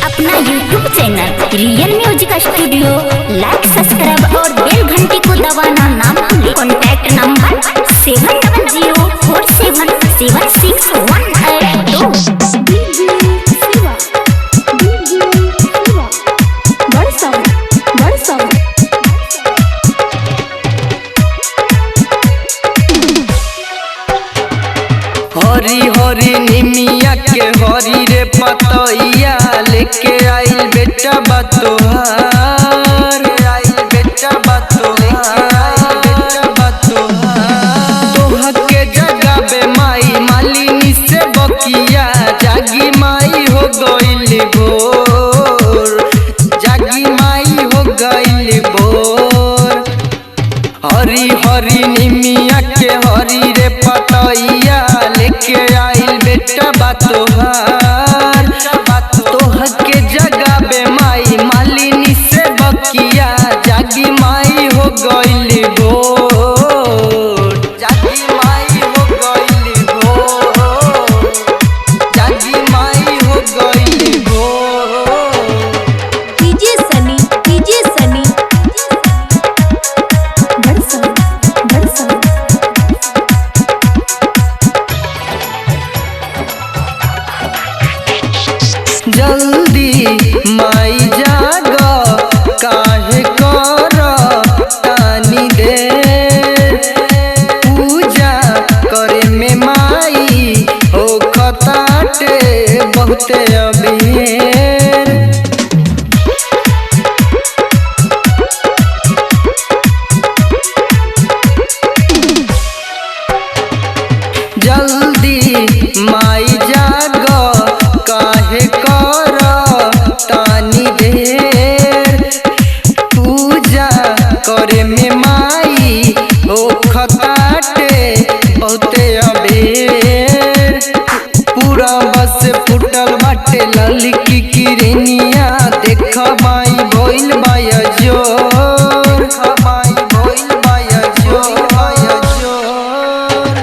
अपना YouTube channel real music studio like, subscribe और बेल घंटी को दबाना ना भूलें। Contact number 7004776182। DJ Shiva, DJ Shiva, Barsam, Barsam. Hari Hari निमिया के हरी रे पतैया लेके आइल बेटा बतोहार, आइल बेटा बतोहार, बेटा बतोहार। तोह के जगाबे माई मालिनी से बकिया, जागी माई हो गइल भोर, जागी माई हो गइल भोर। हरी हरी निमिया के हरी रे पतैया लेके आइल बेटा बतोहार। तोह के जगाबे माई मालिनी से बकिया, जागी माई हो गइल भोर, जागी माई हो गइल भोर, जागी माई हो गइल भोर। DJ Sunny, DJ Sunny, Barsam, Barsam. जल्दी माई जाग काहे कर तानी दे, पूजा करे में माई हो खताटे बहुते अबेर। जल्दी माई जाग काहे कर तानी देर, पूजा करे में माई हो खताटे बहुते अबेर। पूरा बस फुटल बाटे ललकी किरनिया, देख माई भइल बाया जोर, माई भइल बाया जोर, बाया जोर।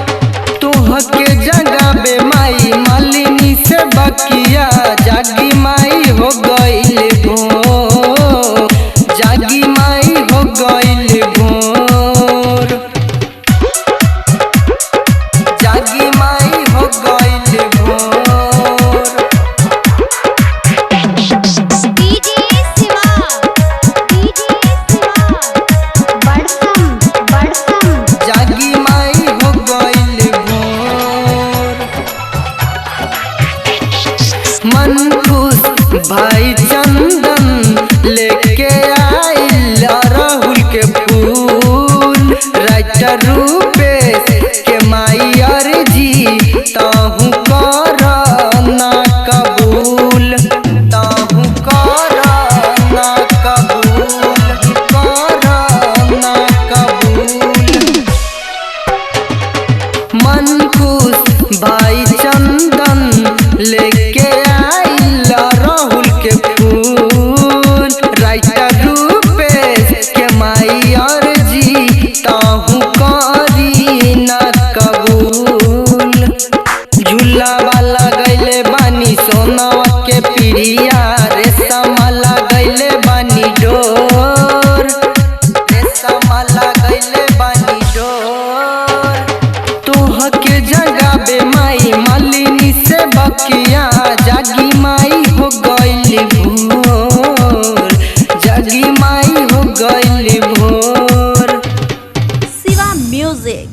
तोह के जगाबे माई मालिनी से बकिया, जागी माई हो गइल भोर, जागी माई हो गइल भोर, जागी माई हो गइल भोर। DJ Shiva, DJ Shiva, Barsam, Barsam. जागी माई हो गइल भोर। मन खुश भाई चंदन लेके आइल अरहुल के फूल, राइटर रूपे के माई अर्जी ताहू कर ना कबूल, ताहू कर ना कबूल, कर ना कबूल। मन खुश भाई चंदन लेके आइल राहुल के फूल, राइटर रूपेश के माई अर्जी ताहू करी ना कबूल। झूला वाला गइले बानी सोनावा के पिरिया, रेशम लगैले बानी डोर, रेशम लगैले बानी डोर। तोह के जगाबे माई मालिनी से बकिया, जागी माई हो गइल भोर, जागी माई हो गइल भोर। Shiva Music.